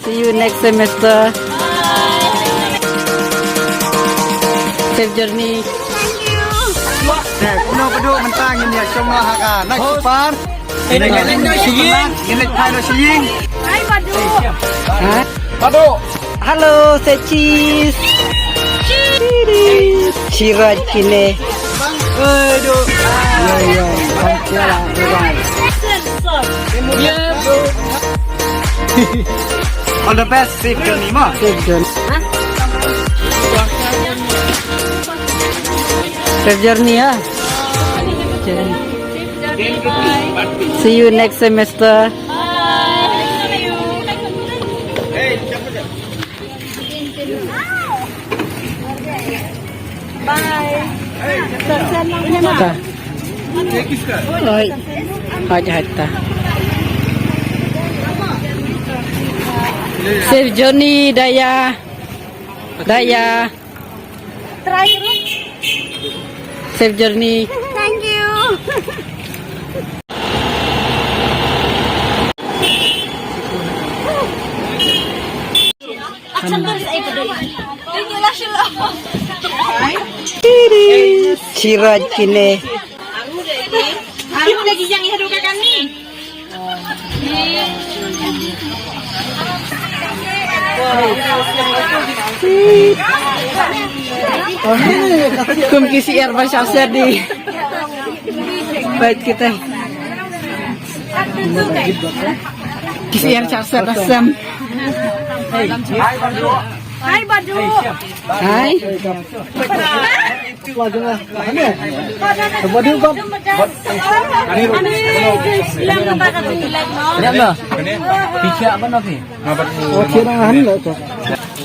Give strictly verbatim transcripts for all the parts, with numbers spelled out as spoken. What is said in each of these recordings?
See you next semester. Safe journey. Te, kumno Badu, mynta ngin ïa shong noh ha ka night super. Ngin leit phai noh sha ïing. Hi Badu. Ha? Badu. Hello, say cheese. Cheese. Cheese kine. Bang, eh, do. Yo, yo, bang, cheers lah, bang. Yeah, bro. All the best, safe journey, ma. Safe journey. Safe journey, ya. See you next semester. Bye. Oi. Haj haj ta. Safe journey, Daya. Daya. Try terus. Safe journey. Thank you. Cheers kine. Aru lagi yang hidup kami. Kum ki syiar ba sha syiar di. Bait kita. Ki syiar sha syiar rasam. Hai Badu. Hai.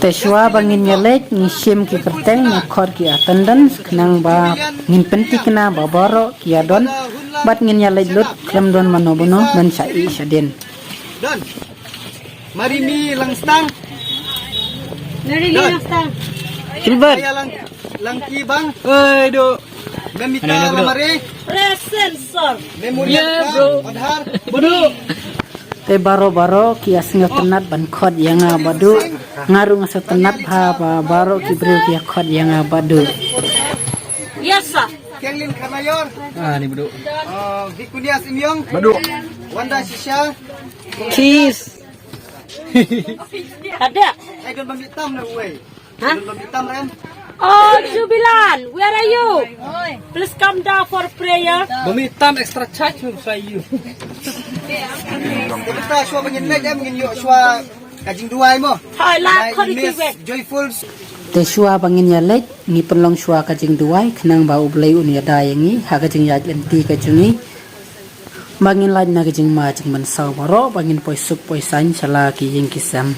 Te shuwa ba ngin ïa leit, ngi shim ki kyrteng, ngi khot ki attendance, khnang ba ngin pynthikna ba baroh ki ïa don, bad ngin ïa leit lut, khlem don mano mano ban shah ïeh shadien. Don. Marini Langstang. Marini Langstang. Gilbert. Aya Lang, Langki bang. Oi, do. Gamita Lamare. Present, sir. Memorial, yeah, bro. Adhar. Badu. Te baroh baroh ki ïa sngewtynnat ban khot ïa nga Badu. Nga ruh nga sngewtynnat bha ba baroh ki briew ki ïa khot ïa nga Badu. Yes, sir. Kenlin Kanayor. Ah, ni Badu. Ah, Vikunias Imyong. Badu. Wanda Shisha. Kiss. Ada. Ai, don ba mih tam na uwei. Ha? Don ba mih tam, Ren. Oh, Jubilan, where are you? Please come down for prayer. Ba mih tam extra charge will try you. Kita shuwa ba ngin leit, em, ngin ïoh shuwa ka jingduwai mo. Hai, la khot ki wek. Joyful. Te shuwa ba ngin ïa leit, ngi pynlong shuwa ka jingduwai, khnang ba U Blei un ïada ïa ngi ha ka jingïaid lynti ka jong ngi. Ba ngin lait na ka jingma jingmynsaw baroh, ba ngin poi suk poi saiñ sha la ki ïing ki sem.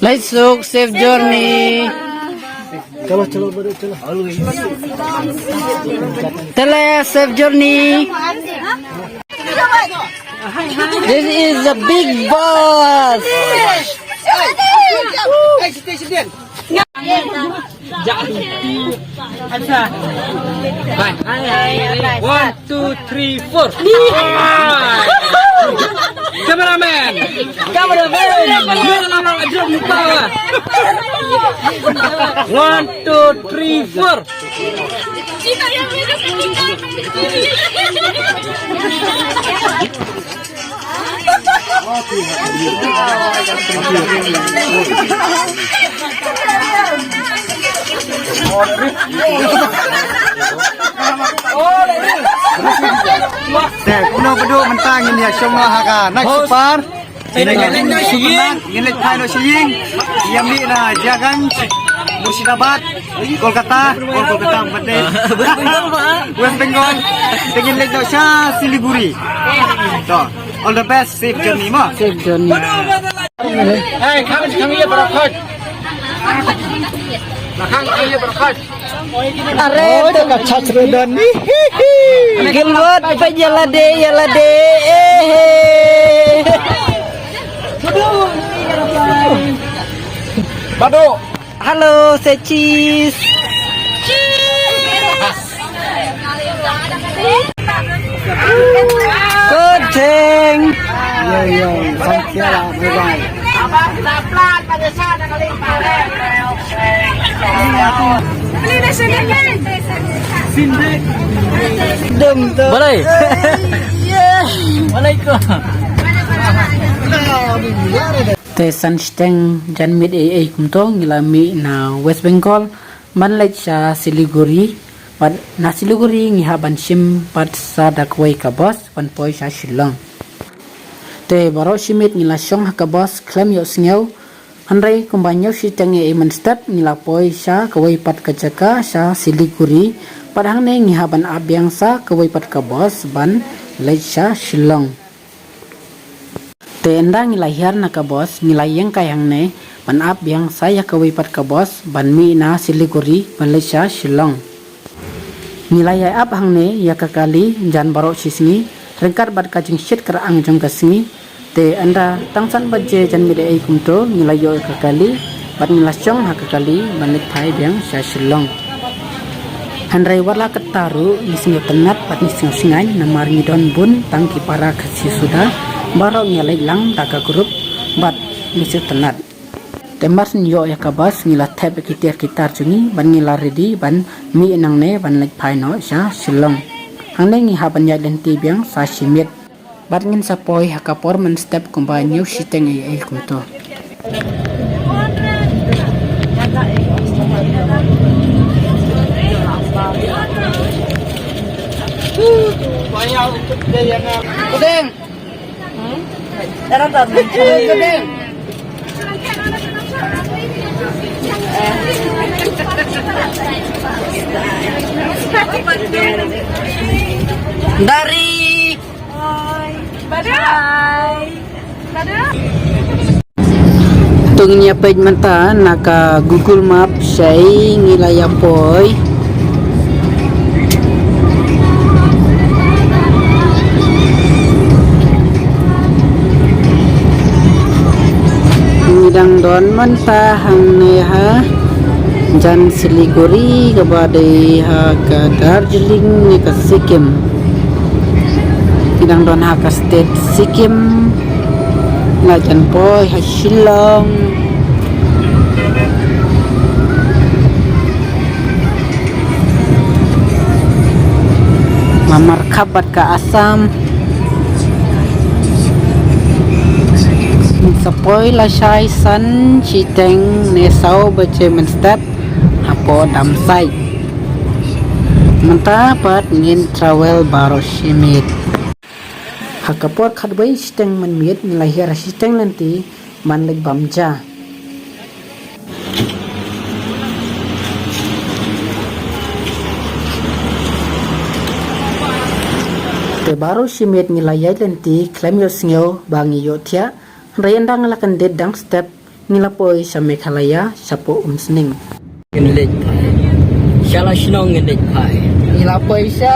Leit suk, safe journey. Chalo, chalo, bro, chalo. Tele, safe journey. This is the big boss. One, two, three, four. Cameraman. Cameraman. One, two, three, four. Te, kumno Badu, mynta ngin ïa shong noh ha ka night super. Ngin leit, ngin leit phai noh sha ïing. Ïa mih na Jiaganj, Murshidabad, Kolkata, oh, Kolkata, West Bengal. West Bengal. Te ngin leit noh sha Siliguri. To, all the best, safe journey mo. Safe journey. Hey, come, come here, bro, come. Come, come here, bro, come. Are, oh, to ka chach re don. Gilbert, pa ïa lade, ïa lade. Eh, eh. Badu. Hello, say cheese. Cheese. Good thing. Yo, yo, thank you. Balei? Balei ko? Te san shiteng janmiet ei ei kumto ngi la mih na West Bengal ban leit sha Siliguri. Bad na Siliguri ngi hap ban shim pat sa da kawei ka bos ban poi sha Shillong. Te baroh shi miet ngi la shong ha ka bos khlem ïohsngew. Hynrei kumba hynñiew shiteng ei ei mynstep ngi la poi sha kawei pat ka jaka sha Siliguri. Bad hangne ngi hap ban ap biang sa kawei pat ka bos ban leit sha Shillong. Te ynda ngi la hiar na ka bos ngi la ïeng kai hangne ban ap biang sa ïa kawei pat ka bos ban mih na Siliguri ban leit sha Shillong. Ngi la ïai ap hangne ïa ka kali jan baroh shi sngi ryngkat bad ka jingshit kyrang jong ka sngi. Te ynda tang san baje janmiet ei ei kumto ngi la ïoh ïa ka kali bad ngi la shong ha ka kali ban leit phai biang sha Shillong. Hynrei wat la katta ruh ngi sngewtynnat bad ngi sngewsngaiñ namar ngi don bun tang ki para Khasi suda. Baroh ngi leit lang da ka group bad ngi sngewtynnat. Te mar shu ïoh ïa ka bos ngi la thep ïa ki tiar ki tar jong ngi bad ngi la ready ban mih nangne ban leit phai noh sha Shillong. Hangne ngi hap ban ïaid lynti biang sa shi miet. Bad ngin sa poi ha ka por mynstep kumba hynñiew shiteng ei ei kumto. Pudeng. Dari. Hai. Bada. Hai. Bada. To ngin ïa peit mynta na ka Google Map shaei ngi la ïa poi. Ngi dang don mynta hangne ha jan Siliguri kaba dei ha ka Darjeeling ne ka Sikkim. Ngi dang don ha ka state Sikkim. La jan poi ha Shillong. Markhap bad ka Assam. Sa poi lashai san shiteng ne saw baje mynstep hapoh Damsait. Mynta pat ngin travel baroh shi miet. Ha ka por khatwei shiteng mynmiet ngi la hiar shiteng lynti ban leit bam ja. Te baroh shi miet ngi la ïaid lynti khlem ïohsngew ba ngi ïohthiah. Hynrei ynda ngi la kyndit dang step ngi la poi sha Meghalaya shapoh Umsning. Ngin leit phai. Sha la shnong ngin leit phai. Ngi la poi sha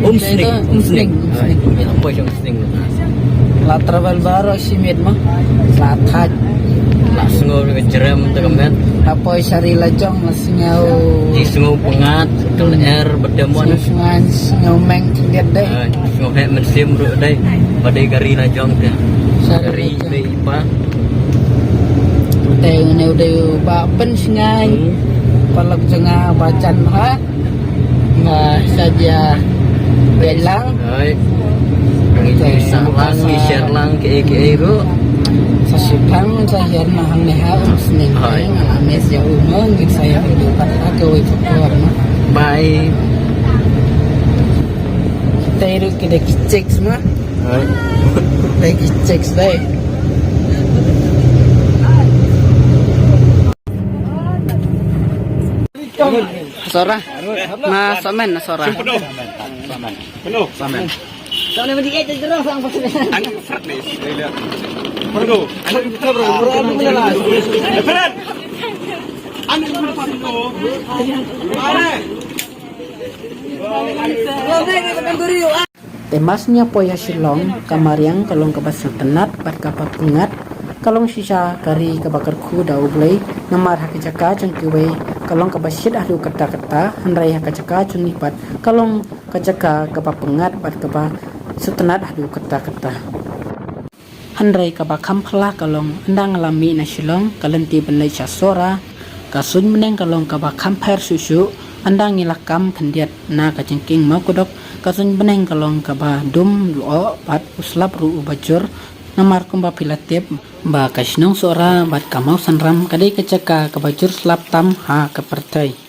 Umsning. Umsning. Umsning. Ngi la poi sha Umsning. La travel baroh shi miet mo. La thait. La sngew ka jrem te ka met. La poi sha ri la jong la sngew. Ji sngew pyngngad, ka lyer, ba dei mo. Sngew pyngngad, sngew meng khyndiat dei. Ai, sngew heh mynsiem ruh dei. Ba dei ka ri la jong te. Sha ri la jong. Ka ri dei pa. Te une u dei u Bah Pynsngew. Hmm. Paralok jong nga Bah Jan Bha. Nga sa jia beh lang. Hai. Ngi sa lang, ngi share lang kiei kiei ruh. Sa shu pang sa hiar na hangne ha Umsning. Hai. Nga la miss ïa u mo, ngin sa ïa u pat ha kawei ka por mo. Bye. Te ruh ki dei ki chicks mo. Hai. Dei ki chicks dei. Sora. Na Somen, na Sora. Penuh. Penuh. Somen. Penuh. Te mar shu ïa poi ha Shillong, ka mariang ka long kaba sngewtynnat bad kaba pyngngad, ka long shisha ka ri kaba kyrkhu da U Blei, namar ha ka jaka jong kiwei ka long kaba shit haduh katta katta, hynrei ha ka jaka jong ngi pat ka long ka jaka kaba pyngngad bad kaba sngewtynnat haduh katta katta. Hynrei kaba kham phylla ka long, ynda nga la mih na Shillong ka lynti ban leit sha Sohra, ka suiñ bneng ka long kaba kham pher shuh shuh. Ynda ngi la kam khyndiat na ka jingkieng Mawkdok, ka suiñ bneng ka long kaba dum lyoh bad u slap ruh uba jur. Namar kumba phi la tip ba ka shnong Sohra bad ka Mawsynram ka dei ka jaka kaba jur slap tam ha ka pyrthei.